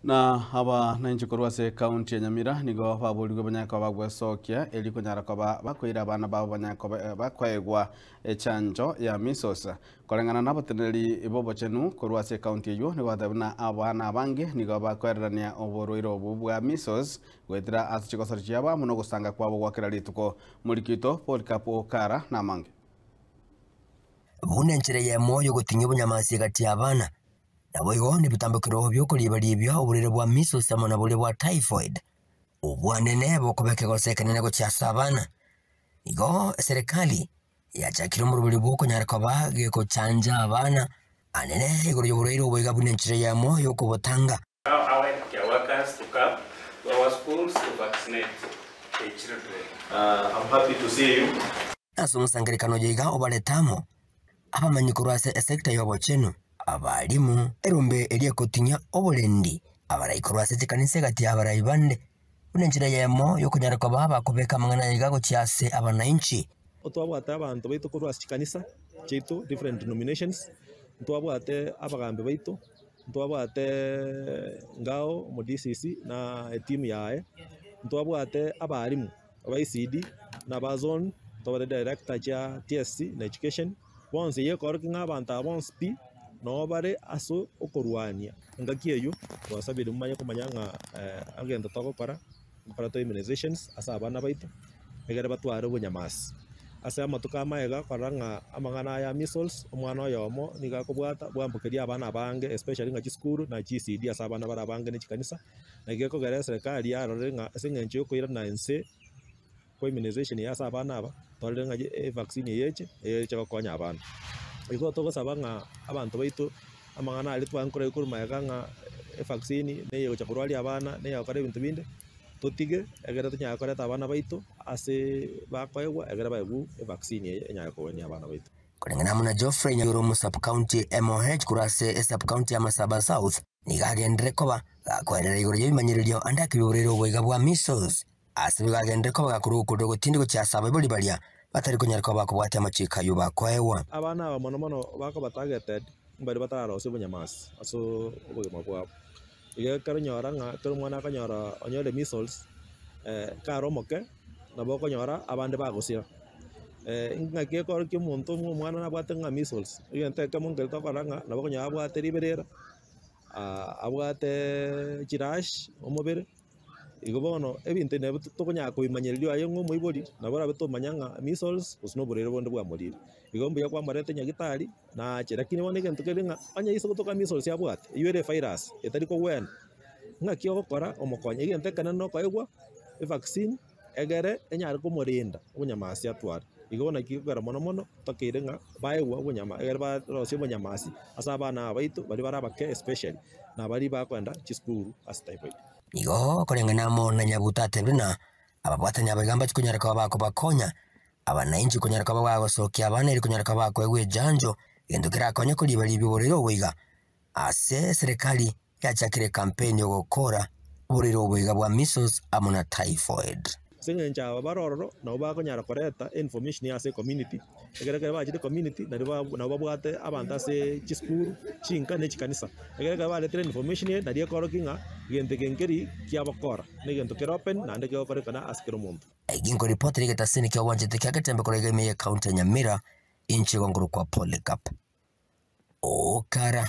Na abananchi korwa ase ekaunti ya Nyamira nigo baborigwe banyare koba bagwesokia erio konyara koba bakoira abana babo banyare koba bakoegwa echanjo ya measles. Koreng'ana na abateneneri b'obochenu korwa ase ekaunti eyio nigo bateba buna abana abange nigo bakoererania oborwaire obwo bwa measles goetera ase chigosori chiabo amo na ogosanga kwabo gwa kera rituko. Moriki oito Polycarp Okara namange. Buna enchera eyemo y'ogotinyia obonyamasi egati y'abana, Naboigo nebitambokero bi'okoriiba-riibia oborwaire bwa measles amo na boria bwa typhoid, obwanene bokoba ekegoso ekenene gochia ase abana. Igo eserekari yachakire omoroberi bw'okonyara koba gegochanja abana anene igoro y'oborwaire obo iga buna enchera eyemo y'okobotanga. Allow our healthcare workers to come to our schools to vaccinate the children. I'm happy to see you. Ase omosangererekano oyo iga obarete amo abamanyi korwa ase esecta y'obochenu, abalimu, erombe eria ekotinyia oborendi, abarai korwa ase chikanisa egati y'abarai bande, buna enchera eyemo y'okonyara koba abakobeka amang'ana aya iga gochia ase abanainchi. Ntwabwate abanto baito korwa ase chikanisa chiaito different denominations, ntwabwate abagambi baito, ntwabwate Ngao omo DCC na etimu yaye, ntwabwate abalimu. Aba ECD, na aba zone, tobare director chia TSC na education, bonsi eyio ekorokia ng'a abanto aba bonsi pi, nabo bare ase okorwania. Engaki eyio, twasabire momanye komanya ng'a egento togokora, ngokora tore immunizations ase abana baito, egere batware obonyamasi. Ase amatuko amaega korora ng'a amang'ana aya ya measles, omwana oyomo nigo akobwata bwambokeria abana abange especially ng'a chisukuru na chi ECD ase abana bare abange ne chikanisa. Naki gekogera eserekari yarorire ng'a ase eng'encho y'okoirana inse kwa immunization eye ase abana aba, twarorire ng'a evaccine eye eche, eche gokonya abana. Igo togosaba ng'a abanto baito amang'ana aria twankora korwa magega ng'a evaccine neye gocha korwaria abana, neye gokora ebinto binde, totige egere tonyare koreta abana baito ase bakoegwa egere baegwe evaccine eye enyare kogwenia abana baito. Koreng'ana amo na Geoffrey Nyagoro omo sub-county MOH korwa ase esub-county ya Masaba South, Nigo agenderere koba gakoerera igoro y'ebimanyererio ande akebiborere oboiga bwa measles. Ase igo agenderere koba gakorua okorua gotindi gochia ase abaibori baria batari konyara koba bakobwatia amachiiko ayio bakoegwa. Abana aba mono mono bakoba targeted mbaria batararosia obonyamasi ase obogima bwabo. Igo ekero onyora ng'a ekero omwana akonyora onyore measles kare omoke nabo okonyora abande bagosira. Ng'aki ekorokia omonto omwana nabwate ng'a measles, egento ekemo nkeri tokorora ng'a nabo okonyora abwate riberera. abwate chirash omobere, igo bono ebinto ebi nabio tokonyara kobimanyereria aye ng'a omoibori, nabo orabe tomanya ng'a measles gose na oborwaire bonde bwamorire. Igo mbuya kwamoreta nyagetari nache, lakini bono egento kere ng'a onye ase gotoka measles abwate, eywo ere evirus etari kogwena, ng'aki ogokora omokonye, egento ekenene nokoegwa evaccine. Egere enyare komorenda obonyamasi atware. Igo naki ekero mono mono tokeire ng'a baegwe obonyama egere barosie obonyamasi ase abana aba baito baria bare abake especially na baria bakoenda chisukuru ase typhoid. Nigo koreng'ana amo na Nyabuto atebire na ababwatani abaiga mbache konyara koba bakobakonya abanainchi konyara koba bagosokia abana eri konyara koba bakoegwa echanjo, egento kerakonye koriba ribi oborwaire obo iga. Ase eserekari yachakire ekampeni y'ogokora oborwaire oboiga bwa measles amo na typhoid. Ase eng'encho aba bare ororo nabo bakonyara koreta information ase ecommunity, ekero ekero bachire ecommunity nario ba nabo babwate abanto ase chisukuru, chinka na echikanisa. Ekero ekero baretire information eye nario ekorokia ng'a egento eke nkeri kiabokora, na egento kere open naende kegokorekana ase kera omonto. Eki nkoripotera egetasini kia obwanchete kia Getembe korwa iga ime ye county ya Nyamira, inche igo nkorokwa Polycarp Okara.